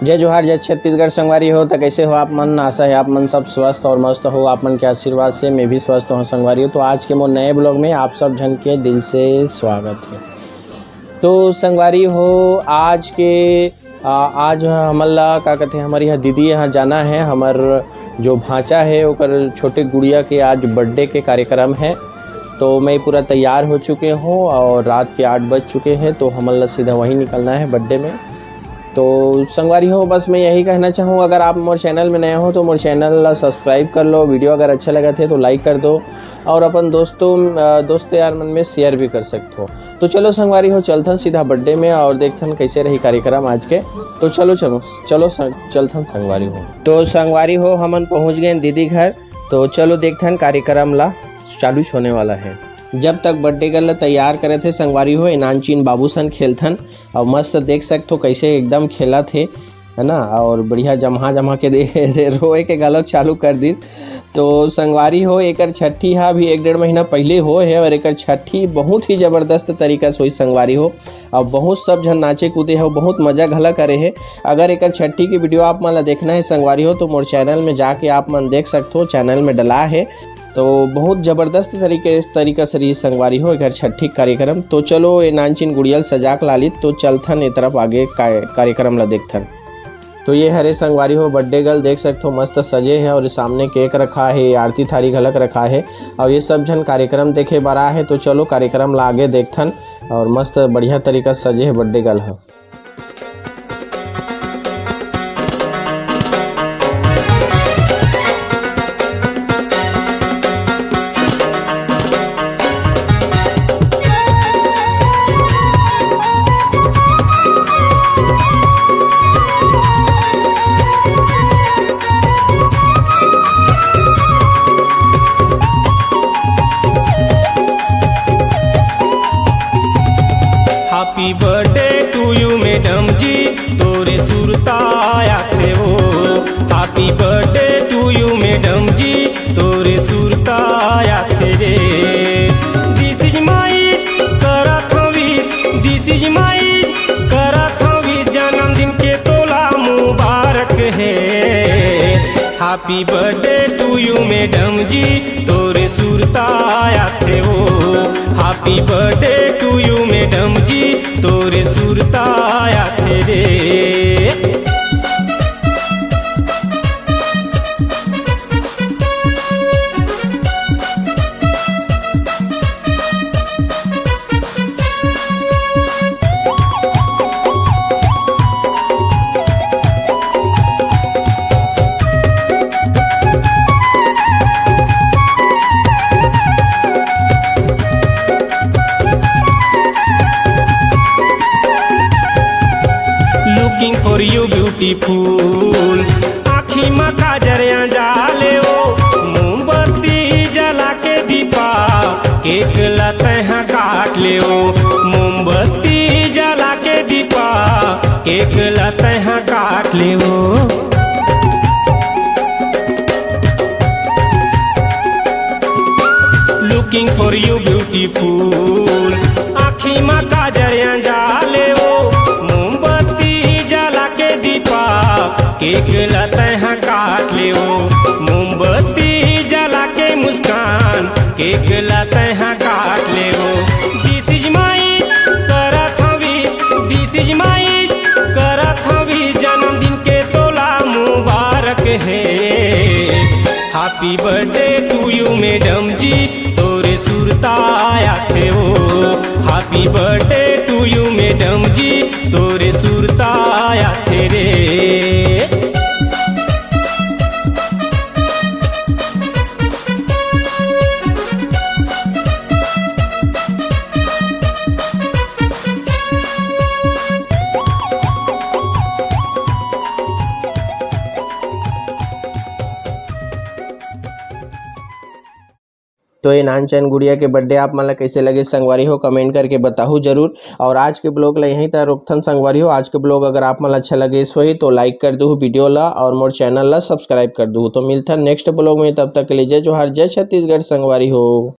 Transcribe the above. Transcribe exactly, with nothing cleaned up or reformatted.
जय जोहार, जय छत्तीसगढ़ संगवारी हो। तो कैसे हो आप मन? आशा है आप मन सब स्वस्थ और मस्त हो। आप मन के आशीर्वाद से मैं भी स्वस्थ हूँ संगवारी हो। तो आज के मोर नए ब्लॉग में आप सब झन के दिल से स्वागत है। तो संगवारी हो, आज के आ, आज हमन ला का कहते हैं, हमारी यहाँ दीदी यहाँ जाना है, हमर जो भांचा है ओकर छोटे गुड़िया के आज बर्थडे के कार्यक्रम है। तो मैं पूरा तैयार हो चुके हूँ और रात के आठ बज चुके हैं, तो हमन ला सीधा वहीं निकलना है बर्थडे में। तो संगवारी हो, बस मैं यही कहना चाहूँ, अगर आप मोर चैनल में नए हो तो मोर चैनल ला सब्सक्राइब कर लो, वीडियो अगर अच्छा लगा थे तो लाइक कर दो और अपन दोस्तों, अ, दोस्त यार मन में शेयर भी कर सकते हो। तो चलो संगवारी हो, चलथन सीधा बर्थडे में और देखथन कैसे रही कार्यक्रम आज के। तो चलो, चलो, चलो सं-, चलथन संगवारी हो। तो संगवारी हो, हमन पहुँच गए दीदी घर। तो चलो देखथन कार्यक्रम ला, चालू होने वाला है। जब तक बर्थडे गर्ल ला तैयार करे थे संगवारी हो, ए नानचीन बाबू सन खेलथन। और मस्त देख सकथो कैसे एकदम खेलत हे, है ना। और बढ़िया जम्हा जम्हा के दे, दे रोए के घलोक चालू कर दिस। तो संगवारी हो, एकर छठी हा भी एक डेढ़ महीना पहले होए हे और एकर छठी बहुत ही जबरदस्त तरीका से होई संगवारी हो। और बहुत सब झन नाचे कूदे हे, बहुत मजा घला करे हे। अगर एकर छठी की वीडियो आप मन ला देखना है संगवारी हो, तो मोर चैनल में जाके आप मन देख सकथो, चैनल में डला है। तो बहुत जबरदस्त तरीके, तरीका से रही संगवारी हो एकर छठी कार्यक्रम। तो चलो, ये नानचीन गुड़िया ल सजा के लालित, तो चलथन ए तरफ आगे का-, कार्यक्रम ला देखथन। तो ये हरे संगवारी हो बर्थडे गर्ल, देख सकथो मस्त सजे है और सामने केक रखा है, आरती थारी घलक रखा है और ये सब झन कार्यक्रम देखे बर आए है। तो चलो कार्यक्रम ला आगे देखथन और मस्त बढ़िया तरीका से सजे है बर्थडे गर्ल ह। Happy birthday to you, madam जी, तोरे सुरता आथे वो। Happy birthday to you, madam जी, तोरे सुरता आथे रे। This is my wish, करत हौं wish, this is my wish, करत हौं wish, जन्मदिन के तोला मुबारक हे। Happy birthday to you, madam जी, तोरे सुरता आथे वो। Happy birthday to you, madam जी, तोरे सुरता आथे रे। Looking for you beautiful, आँखी म काजर अंजा ले वो, मोमबत्ती जला के दीपा, केक ला तैहा काट ले वो, मोमबत्ती जला के दीपा, केक ला तैहा काट ले वो। Looking for you beautiful, आँखी म काजर अंजा ले वो, मोमबत्ती जला के दीपा, केक ला तैहा काट ले वो, मोमबत्ती जला के मुस्कान, केक ला तैहा काट ले वो। This is my wish, करत हौं wish, this is my wish, करत हौं wish, जन्मदिन के तोला मुबारक हे। Happy birthday to you, madam जी, तोरे सुरता आथे वो। Happy birthday to you, madam जी, तोरे सुरता आथे रे। तो ये नानचन गुड़िया के बर्थडे आप मन ला कैसे लगे संगवारी हो, कमेंट करके बताहू जरूर। और आज के ब्लॉग ला यहीं तक रोकथन संगवारी हो। आज के ब्लॉग अगर आप मन ला अच्छा लगे होही तो लाइक कर दूहू वीडियो ला और मोर चैनल ला सब्सक्राइब कर दूहू। तो मिलथन नेक्स्ट ब्लॉग में, तब तक के लिए जय जोहार, जय छत्तीसगढ़ संगवारी हो।